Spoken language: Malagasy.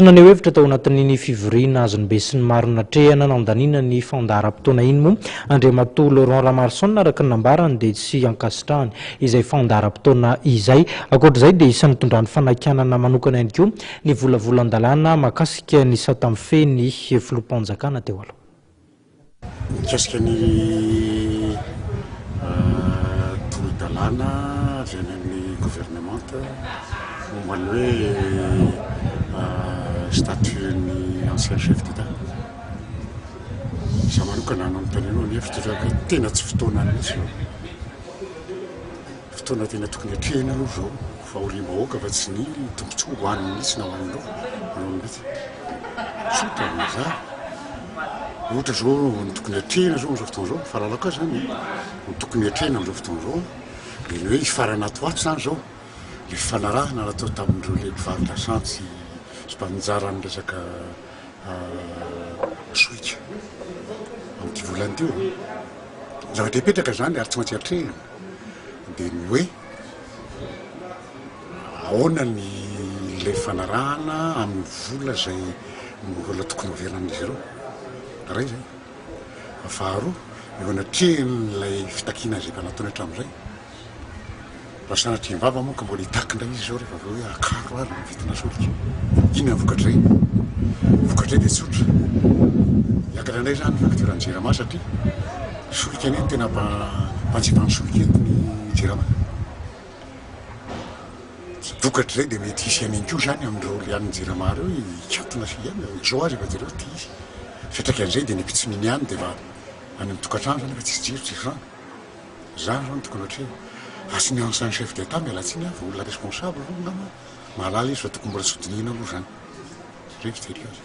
Tsy naneho hevitra tao anatin'iny fivoriana azon'ny besinimaro natrehana nandaniana ny fandaharam-potoana iny moa Andriamatoa Laurent Ramaroson araka ny nambarany dia tsy ankasitrahany izay fandaharam-potoana izay. Ankoatra izay dia isan'ny nitondrany fanakianana manokana ihany koa ny volavolan-dalàna mahakasika ny sata mifehy ny filoham-panjakana teo aloha. Mikasika ny tolo-dalàna avy any amin'ny governemanta momba ny hoe statut-n'ny ancien chef d'Etat. Izaho manokana nanontanianao ny hevitro dia hoe tena tsy fotoanany mihitsy izao. Fotoana tena tokony hatrehina aloha izao fahoriam-bahoaka fa tsy ny tombontsoa ho an'ny mihitsy na ho an'ny loha manao ny mety. Tsotra ny mazava. Ohatra izao ny tokony hatrehina izao amin'izao fotoana izao, ny fahalalako azy izany ny tokony hatrehina amin'izao fotoana izao dia ny hoe hifarana ato ho ato izany izao ilay fifanarahana natao tamin'ireo ilay mpivarotra lasantsy sy mpaninjara amin'ny resaka solika amin'ity volana ity. Ny zavatra hipetraka izany ary tsy maintsy atrehina dia ny hoe ahoana ny ilay fanarahana amin'ny vola izay mbola tokony hoverina amin'izy ireo. Iray izay. Faharoa, eo anatrehan'ilay fitakiana izay efa nataony hatramin'izay, Raha sanatria ny vava moa ka mbola hitaky indray izy izao rehefa avy eo hoe akaro ary ny vidina solika. Inona ny vokatr'izay? Ny vokatr'izay dia tsotra. Hiakatra indray izany ny facture-n'ny Jirama satria solika anie no tena mpanjifa ny solika eto ny Jirama. Vokatr'izay dia mety hisy ihany koa izany amin'ireo ilay an'ny Jirama ireo hikatona sy hiaina. Izao aza efa jereo ity izy. Fiantraikan'izay dia ny ampitson'iny ihany dia efa any amin'ny tokantrano izany efa tsisy jiro, tsisy rano. Zany zao no tokony hatrehina. Fa tsy ny ancien chef d'Etat miala tsiny aho fa olona responsable aloha angamba mahalala izy fa tokony mbola tsy ho dinihina aloha zany. Zay ny fijeriko azy.